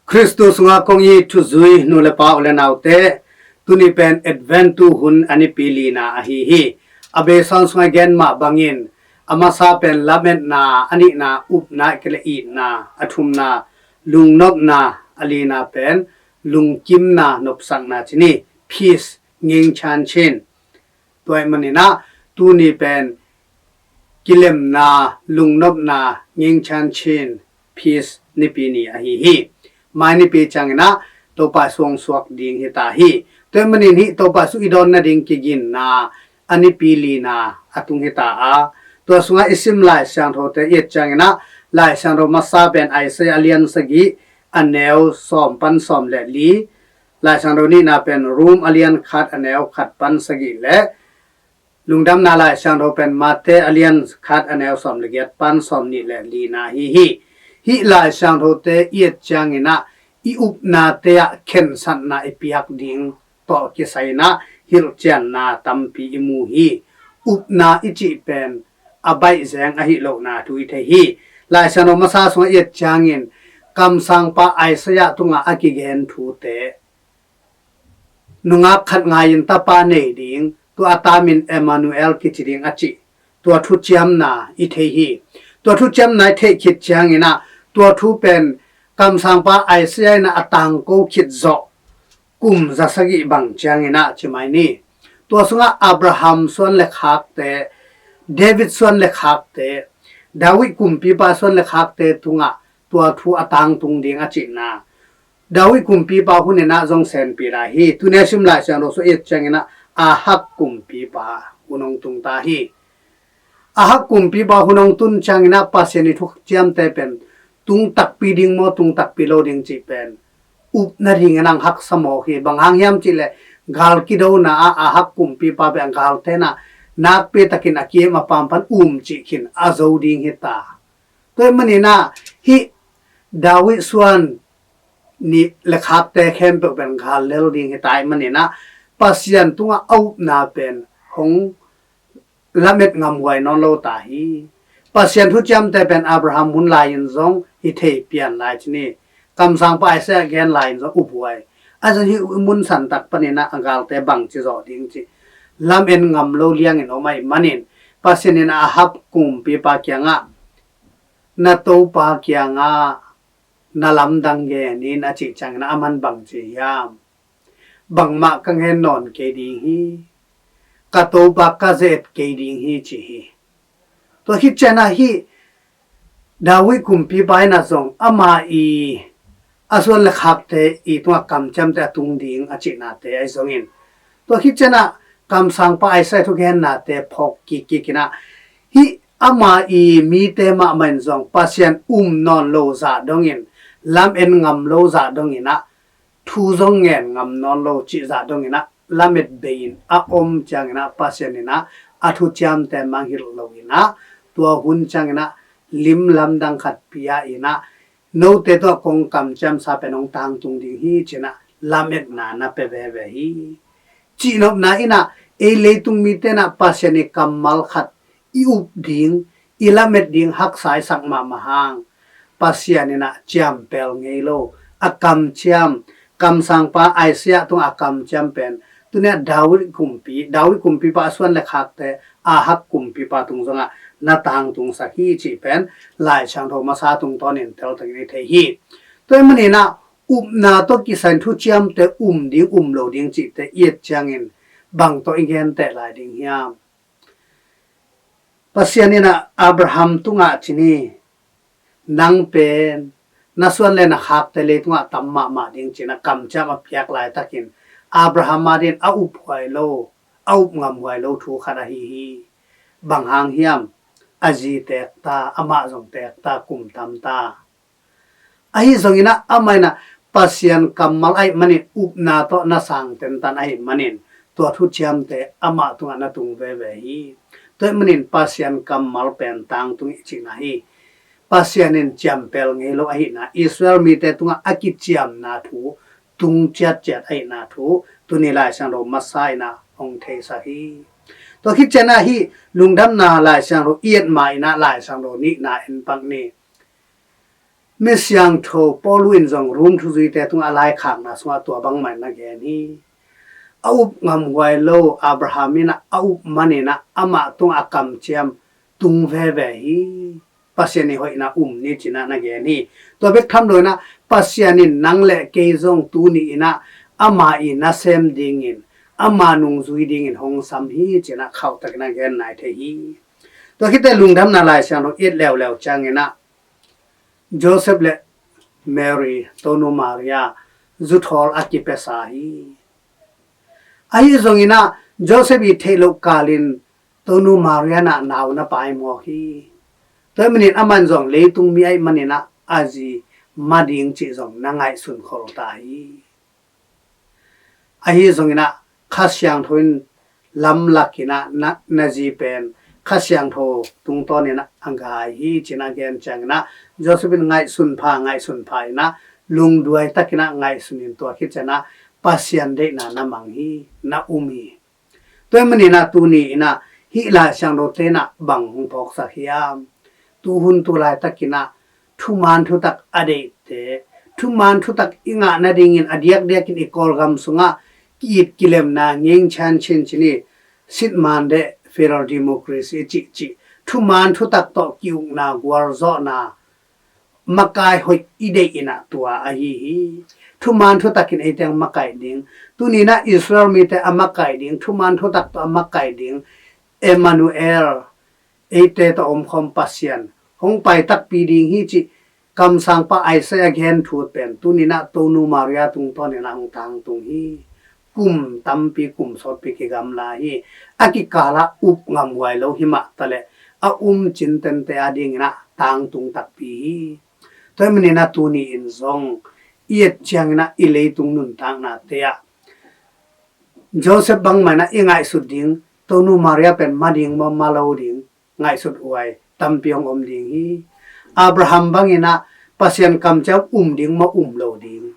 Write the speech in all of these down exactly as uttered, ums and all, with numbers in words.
Khristu sungah kong it thuzui nu le pa, u le naute, tuni pen Advent tu hun a nipi lina ahi hi. A beisa sungah gen mah bangin, a masa pen lametna, a nihna upna, a kile itna, a thumna lungnopna, a lina pen lungkimna, nopsakna ci ni, peace, ngingchan chin. Tua ahih maninah tuni pen kilemna, lungnopna, ngingchan chin, peace nipi ni ahi hi. Mai nipi cianginah Topa Jesu hong suak ding hi ta hi. Tua ahih manin hih Topa Jesu i dawn nading kiginna a nipi lina a tung hi ta a, tua sungah i sim Lai Siangthote i et cianginah Lai Siangtho masa pen Isaiah a lian sagih, a neu sawm pan sawm le li, Lai Siangtho nihna pen Rom a lian khat, a neu khat pan sagih le Lungdamna Lai Siangtho pen Mate a lian khat, a neu sawm le giat pan sawm nih le lina hi hi. Hih Lai Siangthote i et cianginah i upnate ah khensatna i piak ding tawh kisai inah hilhcianna tampi i mu hi. Upna i cih pen a baih zeng ahi lohna thu i thei hi. Lai Siangtho masa sungah i et ciangin kamsangpa Isaiah tungah a kigen thute, nungak khat ngai-in tapa nei ding, tua a ta min Emmanuel kici ding a cih, tua thuciamna i thei hi. Tua thuciamna i theih khit cianginah tua thu pen kamsangpa Isaiah inah a tangko khit zawh kum za sagih bang cianginah ci mai ni. Tua sungah Abraham suan le khakte, David suan le khakte, David kumpipa suan le khakte tungah tua thu a tangtung ding a cihna, David kumpipa hun inah zong senpi lai hi. Tuni a sim Lai Siangtho sung i et cianginah Ahab kumpipa hun hong tung ta hi. Ahab kumpipa hun hong tun cianginah Pasian i thuciamte pen tung takpi ding maw, tung takpi lo ding cih pen up nadingin ang haksa mawk hi. Bang hang hiam cihleh gal kidona ah Ahab kumpipa pen galte inah nakpi takin a kim a pam pan um cih khin a zo ding hi ta. Tua ahih maninah hih David suan nih le khakte khempeuh pen gal lel ding hi ta ahih maninah Pasian tungah a upna pen hong lamet ngamhuai nawn lo ta hi. Pasian thuciamte pen Abraham hun lai-in zong hi thei pian lai ci ni. Kamsangpa Isaiah gen lai-in zong uphuai. A zong hih i mun santak paninah a galte bangci zawh ding cih lamen ngam lo liangin om ahih manin Pasian in Ahab kumpipa kiangah, na topa kiangah na lamdang gen in a cih ciangin a man bangci hiam? Bangmah ka ngen nawn kei ding hi. Ka topa ka ze-et kei ding hi ci hi. Tua khit cianah hih David kumpipa inah zong ama i a suan le khakte i tungah kamciamte a tung ding a cihnate ahi zongin, tua khit cianah kamsangpa Isaiah thugennate phawk kikkikinah hih ama i mite mahmah in zong Pasian um nawn lo zah dongin, lamen ngam lo zah donginah, thu zong ngen ngam nawn lo cih zah donginah lamet bei-in a om cianginah Pasian inah a thuciamte mangngilh loinah tua hun cianginah lim lamdang khat pia inah, note tawh kong kamciamsa pen hong tangtung ding hi cinah lametna na pia veve hi. Cihnopna inah ei leitung mite inah Pasian i kammal khat i up ding, i lamet ding haksa i sak mahmah hang Pasian inah ciampel ngei lo a kamciam, kamsangpa Isaiah tungah a kamciam pen tuniah David kumpi, David kumpipa a suan le khakte Ahab kumpipa tung zongah na tangtungsak hi cih pen Lai Siangtho masa tungtawnin teltakin i thei hi. Tua ahih maninah upna tawh kisai in thuciamte um ding um lo ding cihte i et ciangin bang tawh i genteh lai ding hiam? Pasian inah Abraham tungah ci ni, nang pen na suan le na khakte leitungah tam mahmah ding cinah kamciam a piak laitakin Abraham adingin a uphuai lo, a up ngamhuai lo thu khat ahi hi. Bang hang hiam? A zi teek ta, amah zong teek ta, kum tam ta. Ahi zonginah amah inah Pasian kammal ahih manin upna tawh na sang tentan ahih manin tua thuciamte amah tungah na tung veve hi. Tua ahih manin Pasian kammal pen tangtung i cihna hi. Pasian in ciampel ngei lo ahihna, Israel mite tungah a kiciamna thu tung ciatciat ahihna thu tuni Lai Siangtho masa inah hong theisak hi. Tua khit cianah hih Lungdamna Lai Siangtho i et ma inah Lai Siangtho nihna en pak ni. Misiangtho Paul in zong Rom thuzuite tungah a laikhakna sungah tua bangmah in na gen hi. A up ngamhuai lo Abraham in ah a up manin ah amah tungah a kamciam tung veve hi. Pasian i hoihna um ni ci-in ah na gen hi. Tua bek tham lo in ah Pasian in nang le kei zong tuni in ah ama i nasem dingin, ama nungzui dingin hong sam hi ci-in ah khauhtakin a gen nai thei hi. Tua khit teh Lungdamna Lai Siangtho i et leuleu ciangin ah Joseph le Mary, Tonu Maria, zuthawl a kipiasa hi. Ahi zongin ah Joseph i theih loh kalin Tonu Maria in ah nau na paimawk hi. Tua ahih manin aman zong leitung mi ahih manin ah a zi ma ding cih zong na ngaihsun khol ta hi. Ahi zongin ah Kha Siangtho in lamlak in ah na, na zi pen Kha Siangtho tungtawnin ah a gai hi ci-in a gen ciangin ah Joseph in ngaihsun pha, ngaihsun pha in ah lungduai takin ah ngaihsun in tua khit ciangin ah Pasian deihna na mang hi, na um hi. Tua ahih manin ah tuni in ah hih Lai Siangthote in ah bang hong phawksak hiam? Tuhun tu laitakin ah thuman thutak a deihte, thuman thutak i ngah nadingin a diakdiakin i Kawlgam sungah ki-it kilemna, ngeng chan chin cin i, sitman deh, federal democracy cihcih, thuman thutak tawh ki-ukna, gualzawhna, makai hoih i deih in ah tua ahi hi. Thuman thutakin eite hong makaih ding, tuni in ah Israel mite a makaih ding, thuman thutak tawh a makaih ding Emmanuel, eite tawh omkhawm Pasian hong pai takpi ding hi cih kamsangpa Isaiah gen thu pen tuni in ah Tonu Maria tungtawnin ah hong tangtung hi. Kum tampi, kum sawtpi kigamla hi. A kikalah up ngamhuai lo hi mah taleh a um cintente adingin ah tangtung takpi hi. Tua ahih manin ah tuni in zong i et ciangin ah i leitung nuntaknate ah Joseph bangmah in ah i ngaihsut ding, Tonu Maria pen ma ding maw, ma lo ding, ngaihsut huai tampi hong om ding hi. Abraham bangin ah Pasian kamciam um ding maw, um lo ding.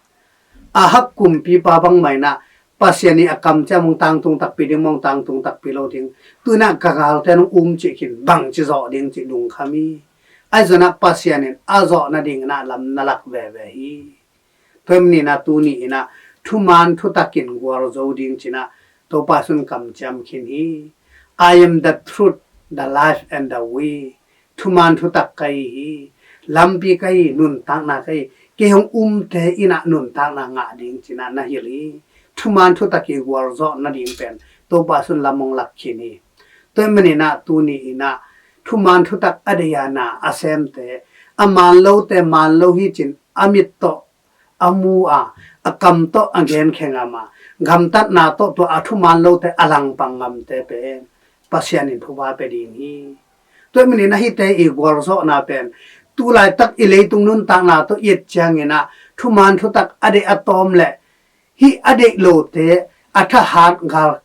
Ahab kumpipa bangmah in ah Pasian i a kamciam hong tangtung takpi ding maw, hong tangtung takpi lo ding. Tu in ah ka galte in hong um cih khin bangci zawh ding cih lungkham hi. Ahi zongin ah Pasian in a zawh nadingin ah lam na lak veve hi. Tua ahih manin ah tuni in ah thuman thutakin gualzo ding ci-in ah Topa Jesu in kamciam khin hi. "I am the truth, the life and the way." Thuman thutak ka hi hi. Lampi ka hi, nuntakna ka hi. Kei hong umte in ah nuntakna ngah ding ci-in ah na hilh hi. Thuman thutak i gualzawh nading pen Topa Jesu in lam hong lak khin hi. Tua ahih manin ah tuni in ah thuman thutak a deih a na a semte, a man lote man lo hi ci-in a mit tawh a mu a, a kam tawh a genkhia ngam a, gamtatna tawh tua a thuman lote a langpang ngamte pen Pasian in thupha pia ding hi. Tua ahih manin ah hihte i gualzawhna pen tu laitak i leitung nuntakna tawh i et ciangin ah thuman thutak a deih a tawm leh hih a deih lote, a thahat gal,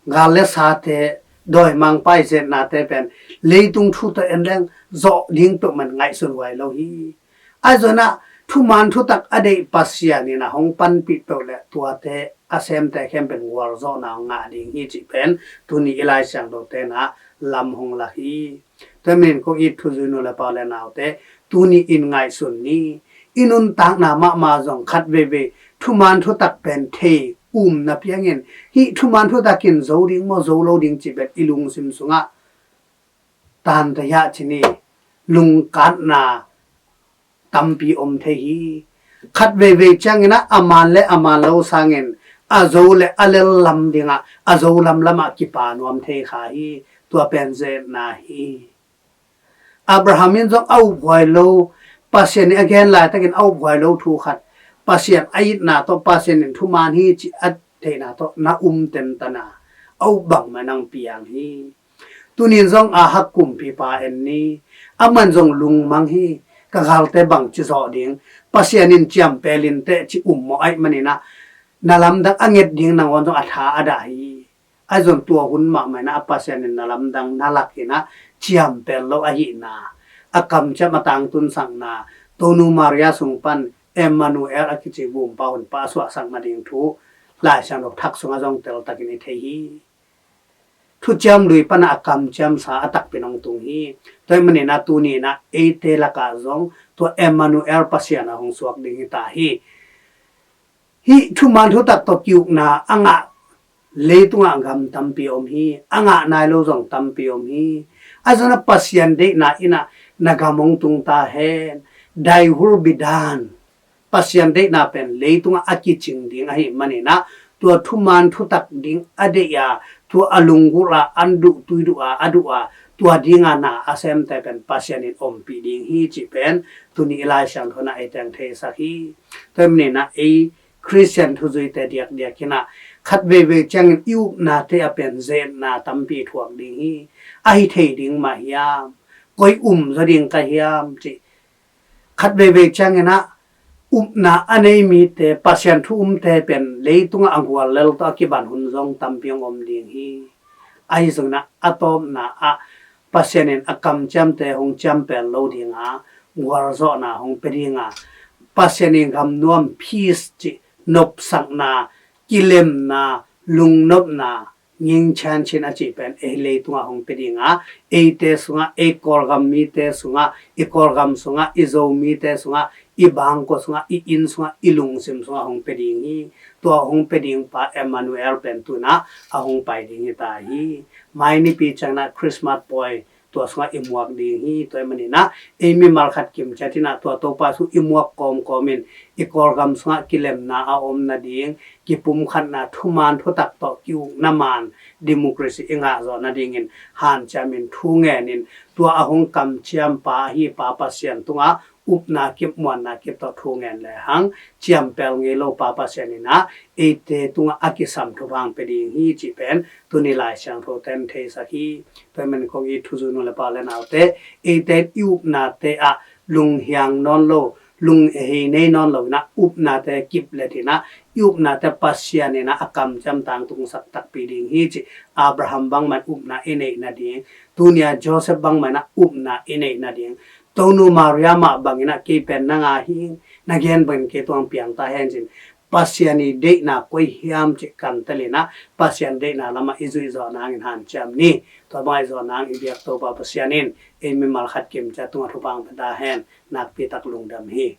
gal le sate, dawimangpa i zetnate pen leitung thu tawh en leng zawh ding peuhmah in ngaihsun huai lo hi. Ahi zongin ah thuman thutak a deih Pasian in ah hong panpih peuh leh tuate a semte khempeuh in gualzawhna hong ngah ding hi cih pen tuni i Lai Siangthote in ah lam hong lak hi. Tua ahih manin kong it thuzui nu le pa le naute, tuni in ngaihsun ni. I nuntakna mahmah zong khat veivei thuman thutak pen thei um na piangin, hih thuman thutak in zo ding maw, zo lo ding cih bek i lungsim sungah tanta hiah ci-in lungkatna tampi om thei hi. Khat veivei ciangin ah a man le a man lo sangin a zo le a lel lam dingah a zo lamlam ah kipa nuam thei kha hi. Tua pen zetna hi. Abraham in zong a uphuai lo, Pasian in a gen laitakin a uphuai lo thu khat, Pasian a itna tawh Pasian in thuman hi cih a theihna tawh na um tentan a, a up bangmah in hong piang hi. Tuni in zong Ahab kumpipa en ni. Aman zong lungmang hi. Ka galte bangci zawh ding, Pasian in ciampel in teh ci um mawh ahih manin ah na lamdang a nget ding nangawn zong a tha a dah hi. Ahi zong tua hun mahmah in ah a Pasian in na lamdang na lak in ah ciampel lo ahihna, a kamciam a tangtunsakna, Tonu Maria sung pan Emmanuel a kici Gumpa Honpa a suahsak nading thu Lai Siangtho thak sungah zong teltakin i thei hi. thuciam lui pana a kamciamsa a takpi nong tung hi. Tua ahih maninah tuninah eite lakah zong tua Emmanuel Pasian a hong suak ding hi ta hi. Hih thuman thutak tawh ki-ukna a ngah leitungah gam tampi om hi. A ngah nai lo zong tampi om hi. A zona Pasian deihna innah na gam hong tung ta hen. Daihur bidan Pasian deihna pen leitungah a kicing ding ahih maninah tua thuman thutak ding a deih a, tua a lunggulh a an duh tui duh a a duh a, tua dinga na a semte pen Pasian in ompih ding hi cih pen tuni i Lai Siangtho na ei teng theisak hi. Tua ahih maninah ei Khristian thuzuite diakdiak hinah khat veivei ciangin i upnate a pen zetna tampi thuak ding hi. Ahi thei ding mah hiam? Koi um zaw ding ka hiam cih khat veivei cianginah upna a nei mite, Pasian thu umte pen leitungah a gual lel tawh a kiban hun zong tampi hong om ding hi. Ahi zonginah a tawpna ah Pasian in a kamciamte hong ciampel lo dinga gualzawhna hong pia dinga, Pasian in gamnuam, peace cih, nopsakna, kilemna, lungnopna, ngingchianchin a cih pen ei leitungah hong pia dinga, eite sungah, ei Kawlgam mite sungah, i Kawlgam sungah, i Zomite sungah, i bangkua sungah, i inn sungah, i lungsim sungah hong pia ding hi. Tua hong pia ding pa Emmanuel pen tunah a hong pai ding hi ta hi. Mai nipi cianginah Christmas pawi tua sungah i muak ding hi. Tua ahih maninah ei mimal khat kimciat inah tua Topa sung i muak kawmkawmin i Kawlgam sungah kilemna a om nading, kipumkhatna, thuman thutak tawh ki-ukna man, democracy i ngahzawh nadingin hanciamin thu ngenin tua a hong kamciam pa ahi pa Pasian tungah upna kip, muanna kip tawh thu ngen lehang ciampel ngei lo pa Pasian inah eite tungah a kisam thupha hong pia ding hi cih pen tuni Lai Siangtho ten theisak hi. Tua ahih manin kong it thuzui nu le pa le naute, eite i upnate ah lunghiang nawn lo, lunghei nei nawn lo inah upnate kip letinah i upnate Pasian inah a kamciam tangtungsak takpi ding hi cih Abraham bangmah in upna i neih nading, tunia Joseph bangmah inah upna i neih nading, Tonu Maria mah banginah kei pen na nga hi, na gen bangin kei tuang piang ta hen cin Pasian i deihna koi hiam cih kantelinah Pasian deihna lamah i zuihzawh nangin hanciam ni. Tua bangah i zawh nang i biak Topa Pasian in ei mimal khat kimciat tungah thupha hong pia ta hen. Nakpi tak lungdam hi.